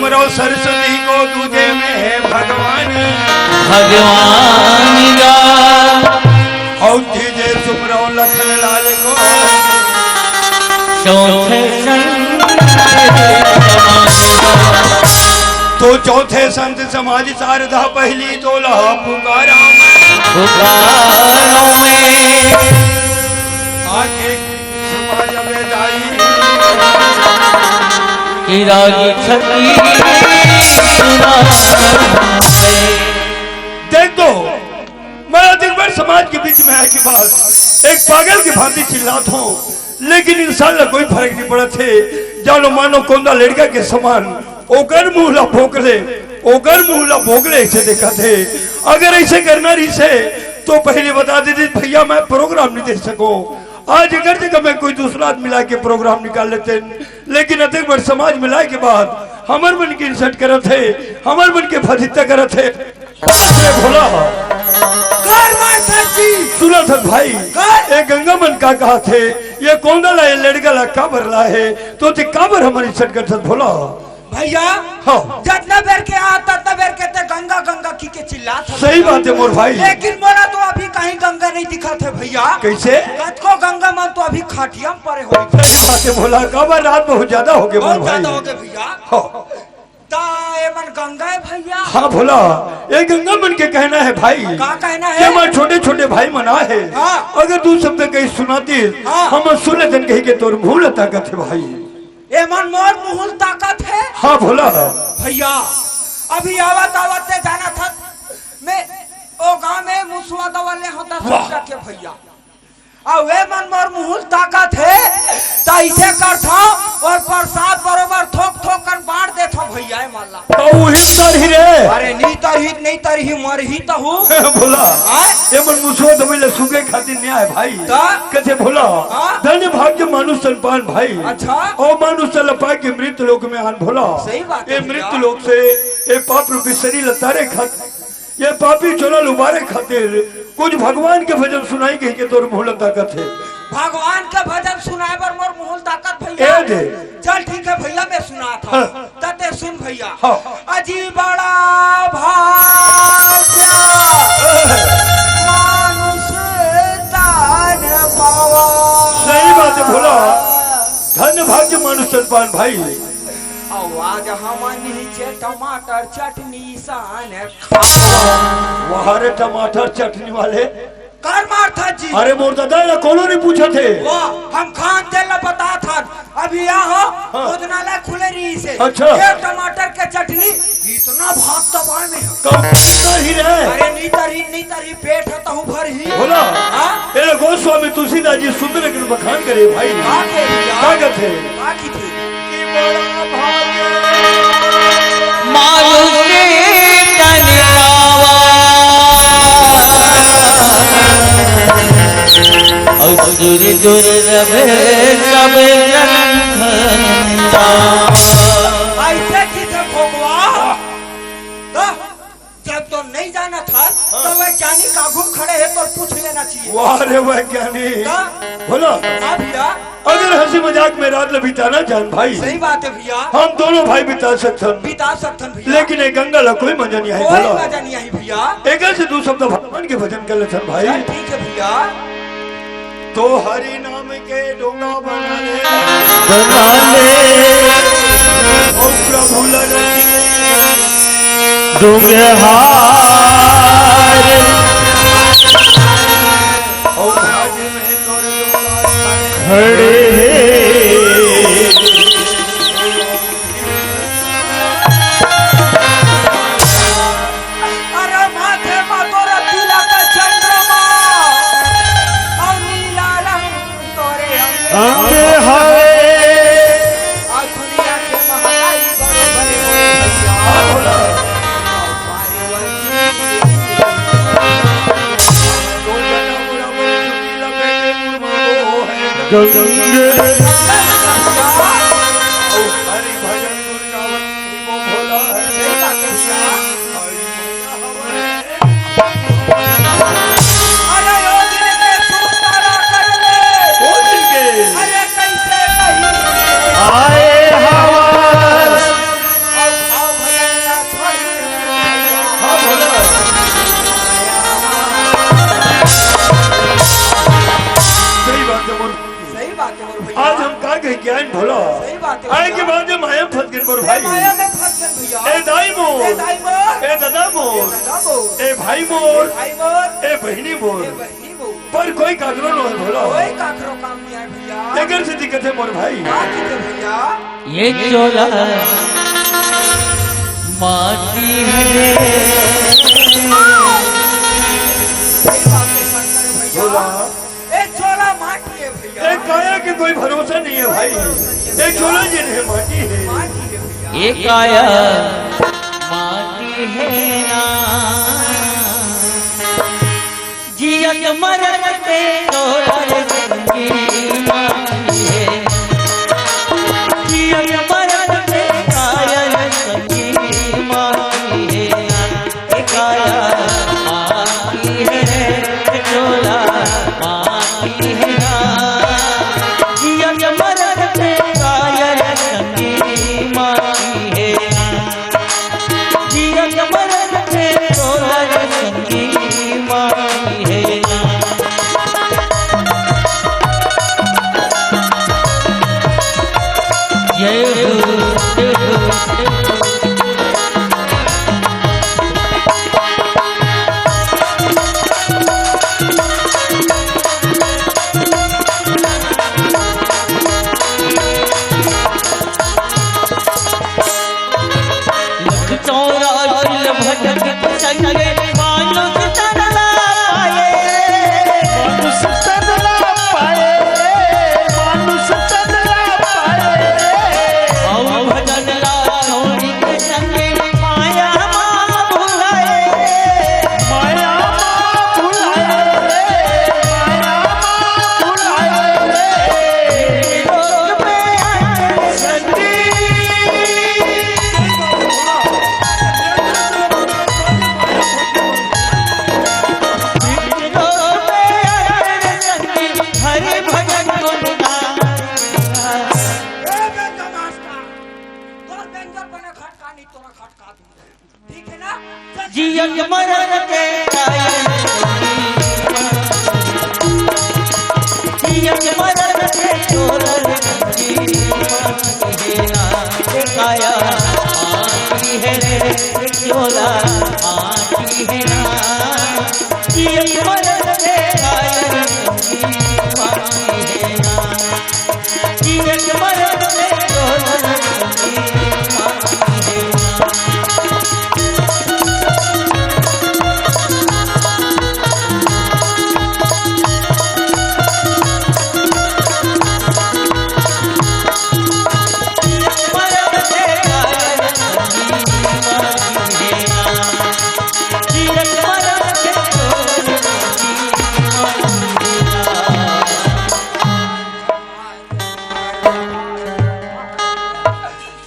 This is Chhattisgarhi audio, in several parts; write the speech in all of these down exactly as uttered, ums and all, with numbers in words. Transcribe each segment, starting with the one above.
सुमरौ सरस्वती को, दूजे में है भगवान। भगवान गा। और तीजे सुमरौ लखन लाल को। चौथे संत समाज। तो चौथे संत समाज शारदा पहली तो लहा पुकारा मैं। पुकारा मैं। आके समाज में जाई। कि राग छकी सुना। देख दो, मैं अधिक बार समाज के बीच में आए के बाद एक पागल की भांति चिल्लात हूँ, लेकिन इंसान ला कोई फर्क नहीं पड़त हे। जानो मानो कोंदा लेड़का के समान ओकर मुंह ला भोंक ले, ओकर मुंह ला भोंक ले, ऐसे देखत हे। अगर ऐसे करना रहिसे तो पहले बता देते भैया, मैं प्रोग्राम नहीं दे सको। आज एकर जगह में कोई दूसरा आदमी ला के प्रोग्राम निकाल लेते, लेकिन अतेक बड़ समाज मिलाए के बाद हमर मन के इंसल्ट करत हे, हमर मन के फजीता करत हे। अरे भोला। कर मार सर जी। सुना था भाई, कर। ए गंगा मन का कहा थे, ये कौन ला, ये लड़का ला काबर ला हे, तो ते काबर हमर इंसल्ट करत भोला? भैया, हाँ। जतना बेर के आ, ततना बेर के ते गंगा, गंगा की के चिल्लात हस। सही बात है मोर भाई। लेकिन मोला तो अभी कहीं गंगा नहीं दिखत हे भैया। कैसे? कतको गंगा मन तो अभी खाटिया में परे होई। सही बात है भोला, काबर रात बहुत ज्यादा हो गए मोर बहुत भाई। ज्यादा हो गए भैया। हाँ। ता ए मन गंगा है भैया। हाँ भोला, ये गंगा मन के कहना है भाई। का कहना है? कि हमारे छोटे छोटे भाई मन आहे। हाँ। अगर दू शब्द कहीं सुनाती, हाँ। हम सुन लेते कहीं के तोर मुंह ला ताकत हे भाई। एमन मोर मुहुल ताकत हे। हाँ भोला। भैया, अभी आवत आवत ते जाना था, मैं ओ गांव में मुसवा दवा ले होता वाह। समझा के भैया। अउ एमन मोर मुहुल ताकत हे, त इसे करथव और प्रसाद बरोबर थोक थोक कन बांट देथव भैया, एमन ला। त उही तरही रे। अरे नी तरही, नी तरही, मरही तहू। भोला। हाँ? एमन मुसवा दवाई ले सूंघे खातिर नहीं आए भाई। त? कथे भोला। हाँ? धन्य भाग्य मानुष तन पान भाई। अच्छा। और मानुष तन पाए के मृत लोक में आन भोला। सही बात है ये भैया। मृत लोक से ये पाप रूपी शरीर ला तारे खातिर, ये पापी चोला ला उबारे खातिर कुछ भगवान के भजन सुनाई कही के तोर मुहुल ताकत हे। भगवान के भजन सुनाए बर मोर मुहुल ताकत भैया। ए दे। चल ठीक है भैया, मैं सुनात हूँ। हाँ। त ते सुन भैया। हाँ। अजी बड़ा भाग्य मानुष तन पावा। सही बात है भोला। धन्य भाग्य मानुष तन पान भाई। अउ आज हम नीचे टमाटर चटनी सान खावा। वाह रे टमाटर चटनी वाले। कर मार था जी। अरे मोर दादा, एला कोनो नहीं पूछत हे। वाह, हम खान तेल ला बतात हन। अभी यहाँ हाँ। भोजनालय खुले रहिसे। अच्छा। एक टमाटर के चटनी इतना भात दबाए में। कब नहीं रे? अरे नी तरही, नी तरही, पेट हे तहू भरही। भोला। हाँ? एला गोस्वामी तुलसीदास जी सुंदर एक बखान करे भाई। का कहे भैया? का कथे? का कथे? मानुष तन पावा। असुर दुर्लभ सब जन धन पावा। ऐसे किसे भगवान? तो जब तो नहीं जाना था, तो वैज्ञानिक आगू खड़े हैं, तो पूछ लेना चाहिए। वाह रे वैज्ञानिक। का? बोलो। हाँ भैया। अगर हंसी मजाक में रात ला बिताना चाहन भाई, सही बात है भैया। हम दोनों भाई बिता सकथन। बिता सकथन भैया। लेकिन ये गंगा ला कोई मजा नहीं आई, कोई बोलो। मजा नहीं आई भैया। एक से दो शब्द भगवान के भजन कर लेथन भाई। चल ठीक है भैया। तो हरि नाम के डोंगा बना ले। बना ले। ओ प्रभु लगे। डोंगहार। ओ भाज में तोर डोंगा खड़े हे। अरे माथे मा तोरा तिलक चंद्रमा, अउ नीला रंग तोरे अंग अंग हवे। अउ दुनिया के महतारी बड़े बड़े हो भैया। गंगे। अरे ओ दिल के सुन तारा कर ले। ओ दिल के। अरे कैसे कही। आए हवा। ज्ञान भोला। सही बात है आए भैया। के बाद ये माया फंस गए मोर ए भाई। माया में फंस गए भैया। ए दाई मोर। ए दाई मोर। ए दादा मोर। ए दादा मोर। ए भाई मोर। भाई मोर। ए बहिनी मोर। ए बहिनी मोर। पर कोई काकरो नो है भोला। कोई काकरो काम नहीं है भैया। एकर से दिक्कत है मोर भाई। का दिक्कत है भैया? ये चोला माटी है। सही बात है शंकर भैया। भोला। ए चोला माटी है भैया। ए काया के कोई भरोसा नहीं है भाई। ए चोला जे है माटी है। माटी है भैया। ये काया माटी है ना। जियत मरत पे तोहर संगी माटी है। जियत मरत पे कायर संगी माटी है। ए काया माटी है, चोला माटी है ना। जियत मरत पे कायर संगी माटी है ना। जियत मरत पे तोहर संगी माटी है ना। जय हो, जय हो, जय हो। लख चौरासी भटक संगे मानुष तन ना पाए। मानुष तन ना पाए, मानुष तन ना पाए। और भजन ला छोड़ी के संगे माया मा भुलाए। माया मा भुलाए रे, माया मा भुलाए रे। लोक में आए संगी। हरि भजन गुण गाए। ए बे तमाशा, तोर बेंजर बने खटका नहीं, तोरा खटका दूं। ठीक है ना? जियत मरत के कायल, जियत मरत के तोहर संगी माटी है ना। ए काया माटी है रे, चोला माटी है ना। जियत मरत के कायल संगी माटी है ना। जियत मरत के तोहर संगी माटी है ना।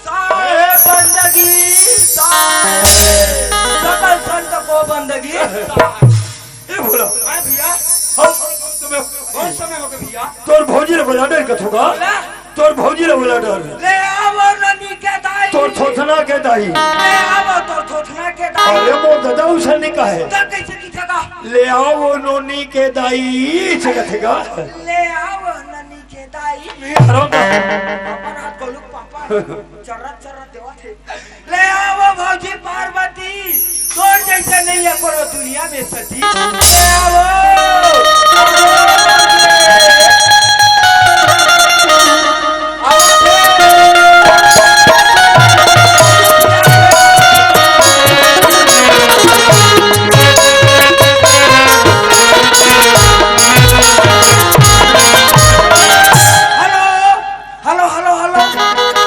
साहेब बंदगी, साहेब। सकल संत को बंदगी, साहेब। ए भोला। हाँ भैया। हम कौन समय हो गए भैया? तोर भौजी ला बुला डर कथों का। बोला। तोर भौजी ला बुला डर। ले आओ नोनी के दाई। तोर थोथना के दाई। ले आओ तोर थोथना के दाई। अरे मोर दादा उसन नहीं कहे। तो कैसे की जगह? ले आओ नोनी के दाई, से कथेगा। ले आओ नोनी के दाई। हराम। अपन हाथ गोलू पापा। चर्रा चर्रा देवा थे। ले आओ भौजी पार्वती, तोर जैसे नहीं है कोनो दुनिया में सती। ले आओ। Hello, hello, hello, hello.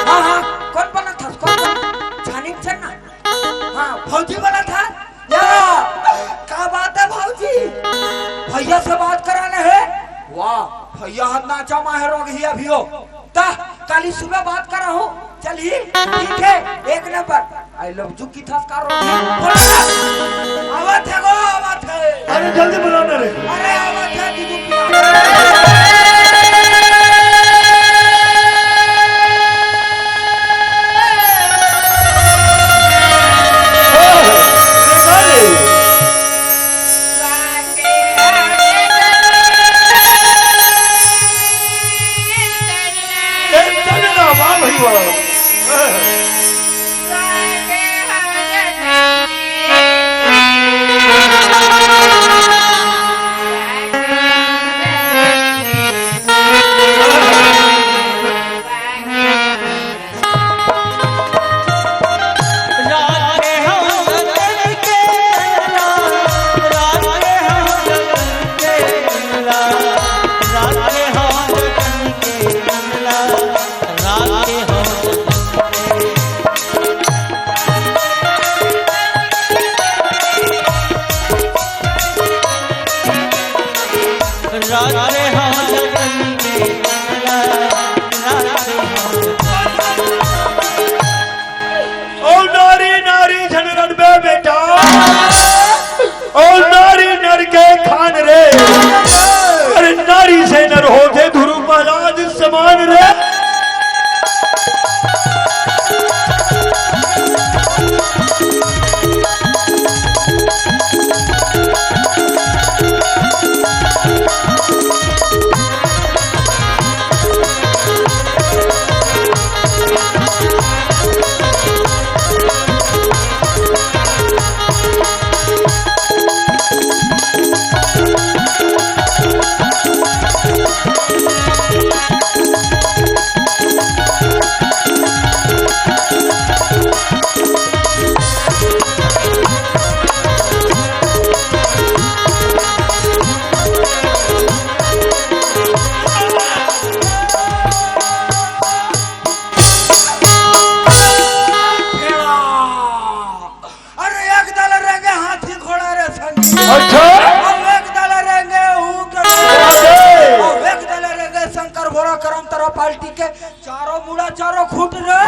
हाँ, हाँ, कौन बोलत हस? कौन बोलत? छानी में छन ना। हाँ, भौजी बोलत हस? या, का बात है भौजी? भैया से बात कराना है? वाह, भैया हाथ ना जमा है रोग ही अभी हो। ता, काली सुबह बात करा हूँ। चल ही, ठीक है, एक नंबर। I love you की थस का रोग ही। बोला ना। आवत है गो, आवत है। अरे जल्दी बुलाना रे। अरे आवत है दीदी। के खान रे। अरे नारी से नर होथे ध्रुव महाराज समान रे। अरे एक दल रेंगे हाथी घोड़ा रे संगी। अच्छा। अब एक दल रेंगे ऊंट। अरे। अब एक दल रेंगे शंकर घोड़ा करम तोरा पार्टी के चारों मुड़ा चारों खूंट रे।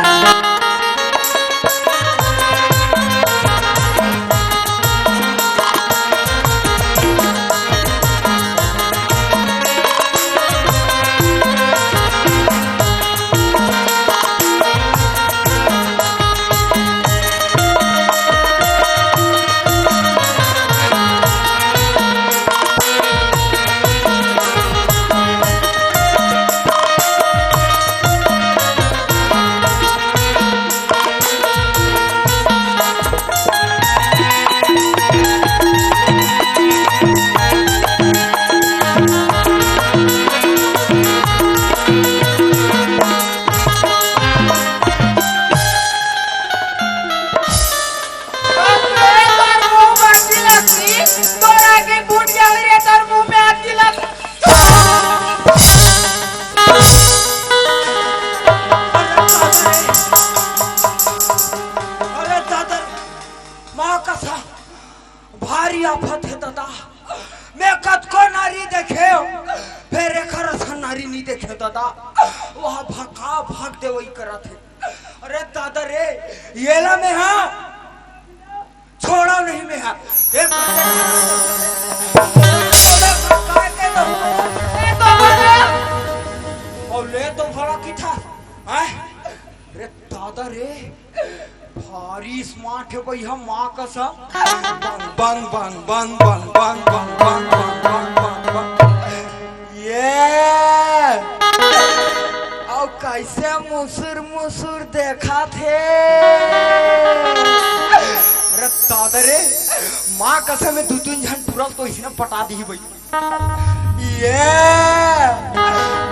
तोर मुंह बड़ तिलक नी, तोर आगे फूट जाही रे, तोर मुंह में हाथ तिलक। अरे दादा, माँ कसम, भारी आफत हे दादा। मैं कतको नारी देखे, फेर एकर असन नारी नी देखे दादा। वह भका भक देवई करत हे। अरे दादा रे, येला में हा छोड़ा नहीं में हा। एक काय के दहू। और ले तो भला की था। आय, अरे दादा रे, भारी smart हे भैया, माँ कसम। बंग, बंग, बंग। ये। अउ कैसे मुसुर मुसुर देखत हे। अरे दादा रे, माँ कसम, दू तीन झन टुरा ल तो इसने पटा दिही भई। ये,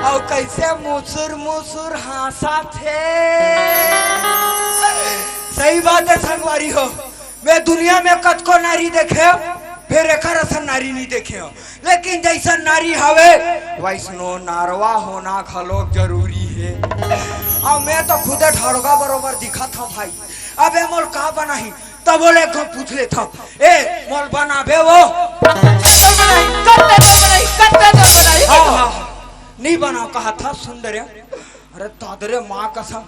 अउ कैसे मुसुर मुसुर हाँसत हे। सही बात हे संगवारी हो, मैं दुनिया में कतको नारी देखे हंव, फेर एकर असन नारी नी देखे हंव। लेकिन जैसन नारी हवे, वैसनो नरवा होना घलोक जरूरी हे। अउ मैं तो खुदे ढड़गा बरोबर दिखत हंव भाई। अब ए मोला का बनाही? तब ओले एक घांव पूछ लेथंव, "ए, मोला बनाबे वो?" कत्ते देर बनाही, कत्ते देर बनाही, कत्ते देर बनाही? हाँ, हाँ, हाँ। नी बनाव कहत हंव, सुन दे रे। अरे दादा रे, माँ कसम,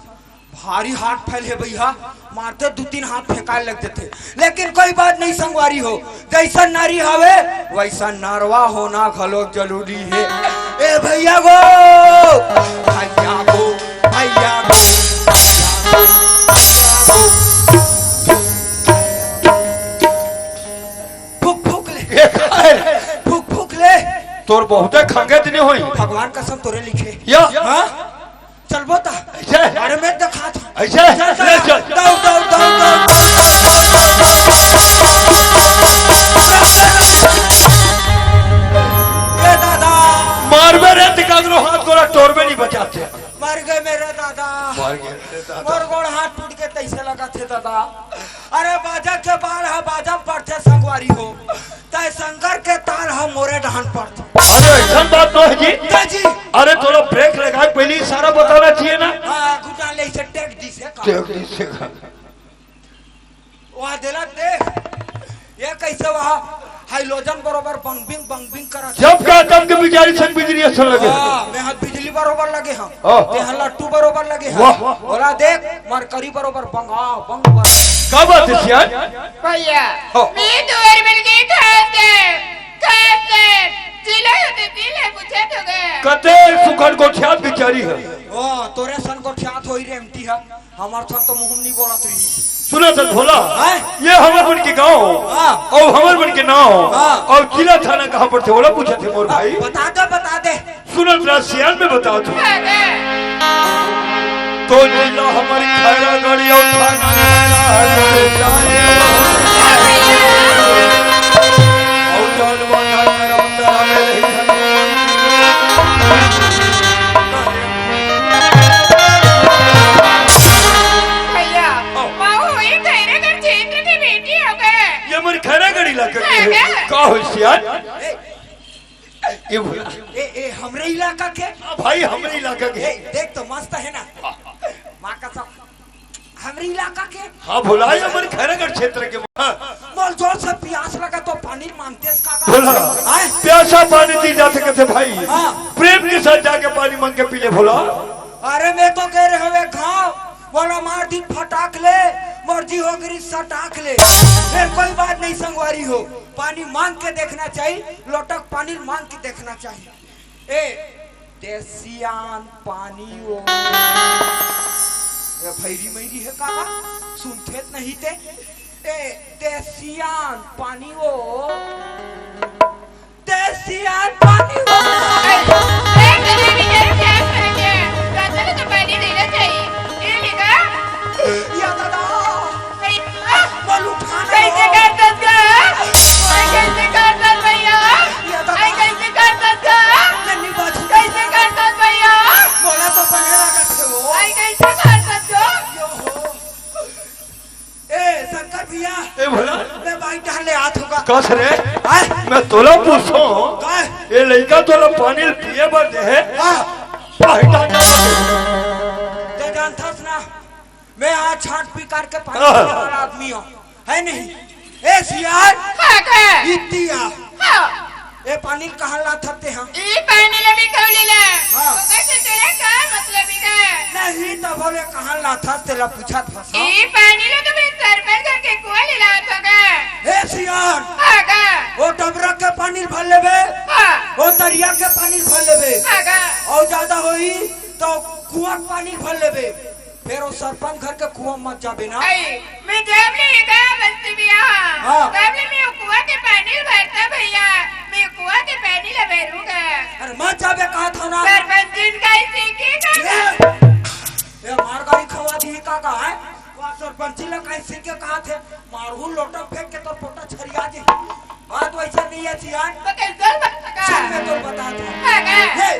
भारी hot file हे भैया, मारते दू तीन हाथ फेंकाय लग जथे। लेकिन कोई बात नहीं संगवारी हो, जैसन नारी हवे, वैसन नरवा होना घलोक जरूरी हे। ए भैया गो, भैया गो, भैया गो, भैया गो, भैया गो। फूक फूक ले। ए, काय? फूक फूक ले। तोर बहुते खंगे दिने होई। भगवान कसम तोरे लिखे। या। हाँ? चलबो ता? ऐसे? अरे मैं दिखात हंव। ऐसे? चल, चल, ले चल। दौड़, दौड़, दौड़, दौड़। ए दादा। मारबे रे, तिकागरो हाथ गोड़ा टोरबे नी बचाते। मर गे मेरे दादा। मर गे मेरे दादा। मोर गोड़ हाथ टूट के तैसे लगत हे दादा। अरे बाजा के बाल ह बाजा म पड़थे संगवारी हो। तय शंकर के ताल ह मोरे डहन पड़थे। अरे, ऐसन बात तो हे जी। त जी। अरे, थोड़ा ब्रेक लगा के पहले इशारा बताना चाहिए ना। हाँ, घुटा ले इसे टेक दी से का। टेक दी से का। वहाँ देला देख। ये कैसे वहाँ हाइलोजन बरोबर बंग बिंग, बंग बिंग करत हे। जब का तब के बिचारी संग बिजली असन लगे। हाँ, मैं हाथ बिजली बरोबर लगे हंव। हाँ। ते ह लट्टू बरोबर लगे हे। वाह। ओला देख, मरकरी बरोबर बंगा, बंग बरोबर। का बात हे सियान? भैया, हाँ। मैं तुंहर मिलके खात हे, खा चिल्ला होते चिल्ला पूछे तो गए। कते सुखन गोठियात बिचारी हे। ओ, तोरे सन गोठियात होई रे एमटी हे। हमर सन तो मुंह नहीं बोलत रही। सुना था भोला, हैं? ये हमर मन के गांव हाँ। अउ हमर मन के नाव हाँ। अउ जिला थाना कहाँ पर थे, ओला पूछे थे मोर भाई। बता दे, बता दे। सुनत रहा सियान में बता तू। तो जिला हमर खैरागढ़ अउ थाना नैरागढ़ जाए। अउ जान वाला करम तारा में रही। भैया, माऊ हुई खैरागढ़ क्षेत्र के बेटी हो गए। ये मोर खैरागढ़ इलाका के है। का हो सियान? ए, ए, हमरे इलाका के? हाँ भाई, हमरे इलाका के। ए, देख तो मस्त है ना। माँ कसम, हमरे इलाका के। हाँ भोला, ये हमरे खैरागढ़ क्षेत्र के। हाँ। मोर जोर से प्यास लगा तो पानी मांगते इसका का? भोला, आए? प्यासा पानी जी जाते कहते भाई। हाँ। प्रेम के साथ जाके पानी मांग के पी ले भोला। अरे मैं तो कह रहे हवे घाव, बोला मार दी फटाक ले, मर्जी हो गई सटाक ले। फिर कोई बात नहीं संगवारी हो, पानी मांग के देखना चाहिए, लोटक पानी मांग के देखना चाहिए। ए, देसियान पानी ओ। ए, भैरी मैरी है का? सुनथे त नहीं ते। ए, देसियान पानी ओ। देसियान पानी ओ। ए, ए, जल्दी भी जल्दी प्यास लगे। रास्ता में तो पानी देना चाहिए। ये लेगा? या दादा। बोल उठाना। कैसे करतस गा? आई कैसे करतस भैया? ये तो आई कैसे करतस गा? नन्नी बात। कैसे करतस भैया? बोला तो पहले लागत है वो। आई कैसे करतस गा? यो हो। ए, शंकर भैया। ए, भोला। मैं बाइक डाल ले आ थूका। कस रे? आय? मैं तोला पूछो। काय? ये लइका तोला पानी पिए बर दे है? हाँ। बाइक डाल ले। ते जानथस ना, मैं आज छाट पी काट के पानी हाँ। पीने वाला आदमी हूँ, है नहीं? ए सियान, हाँ, का? इतिया। हाँ। ए पानी कहाँ लाथस ते हम? ई पानी ले भी कौली ले। हाँ। तो कैसे तेरे का मतलब ही का? नहीं तो बोले कहाँ लाथस तेला पूछा था सब। ई पानी ले तो मैं सरपंच घर के कुआं ले लाथों का। ए सियान, हाँ, का? वो डबरा के पानी भर लेबे, हाँ। वो दरिया के पानी भर लेबे, हाँ, का? और ज्यादा होई तो कुआं के पानी भर लेबे। फेर ओ सरपंच घर के कुआं मत जाबे ना। आई, मैं जब ले गया बस्ती बिया। हाँ। तब ले मैं कुआं के पानी भरता भैया, मैं कुआं के पानी ले भरूंगा। अरे मत जाबे कहा था ना। सरपंच जी का इसी की का ए, ए, मार गाड़ी खवा दी का का है? वहाँ सरपंची ला कैसे के कहा थे, मारू लोटा फेंक के तो पोटा छरिया जी। बात वैसा नहीं है सियान। तो कैसे बता? सुन मैं तो बता दूँ। हाँ, हाँ। हे,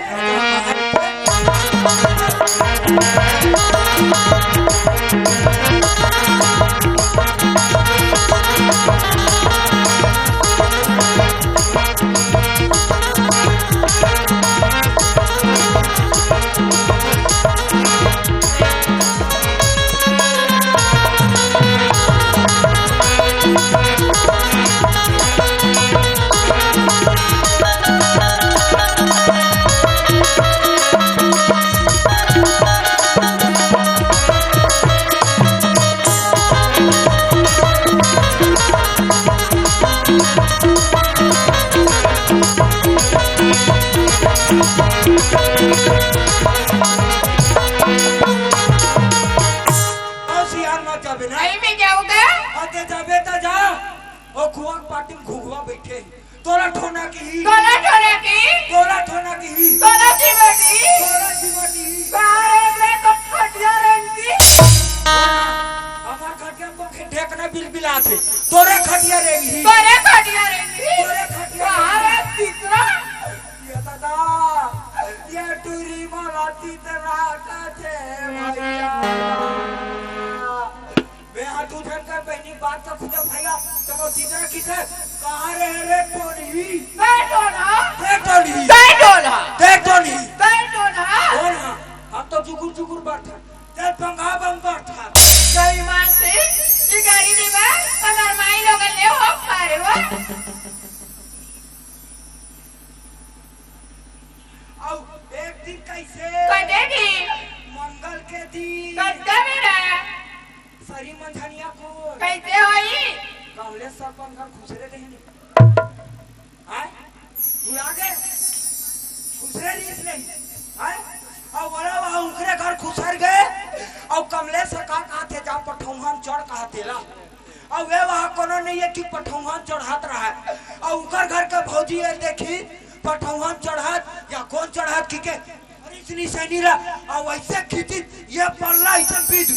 ओ सियान मत जाबे ना। नहीं, मैं जाऊंगा। अते जाबे त जा। ओ कुआं के पाटी में घुघुआ बैठे। तोला ठोना की। तोला ठोना की। तोला ठोना की। तोला चिमटी। तोला चिमटी। बाहर एक ले तो खटिया रेंगी। हमार खटिया को खे-, ढेकना बिलबिलाथे। तोरे खटिया रेंगी। तोरे खटिया रेंगी। तोरे खटिया बाहर एक तीसरा। ये दादा, ये टूरी मारा तीसरा का थे भैया। मैं हाथ उठा कर बहनी बात का खुदा भैया, तो वो तीसरा किधर? कहाँ रहे रे टोरी? बे टोरा। बे टोरी। बे टोरा। बे टोरी। बे टोरा। कौन हा? हम तो जुगुर जुगुर बैठा। ते पंगा बम बैठा। जय ईमान से, ये गाड़ी देवा, अगर माई लोगन ले हो, पारे हो। अउ एक दिन कैसे? कदे दिन? मंगल के दिन। कतका बेरा? सरी मंझनिया को। कैसे होई? कहले सरपंच घर खुसरे रहनी। आय? भुला गे, खुसरे रहिस नहीं, हैं? अउ ओला वहाँ उंकरे घर खुसर गे, अउ कमलेश ह का कहत हे, जा पठौहा म चढ़ कहत हे ला। अउ ए वहाँ कोनो नहीं हे कि पठौहा म चढ़त रहय। अउ उंकर घर के भौजी ए देखिस पठौहा म चढ़त, या कोन चढ़त कि के, अरे इतनी सैनी ला, अउ वइसे खींचिस, ये पल्ला इसन पीट।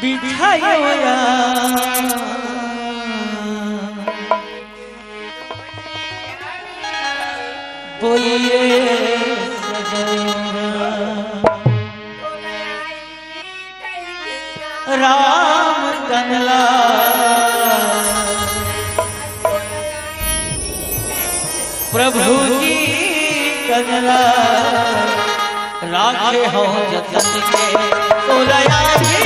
बिछायो या बोलिए सजनवा। राम कनला प्रभु जी कनला राखे हो जतन के। तोला आही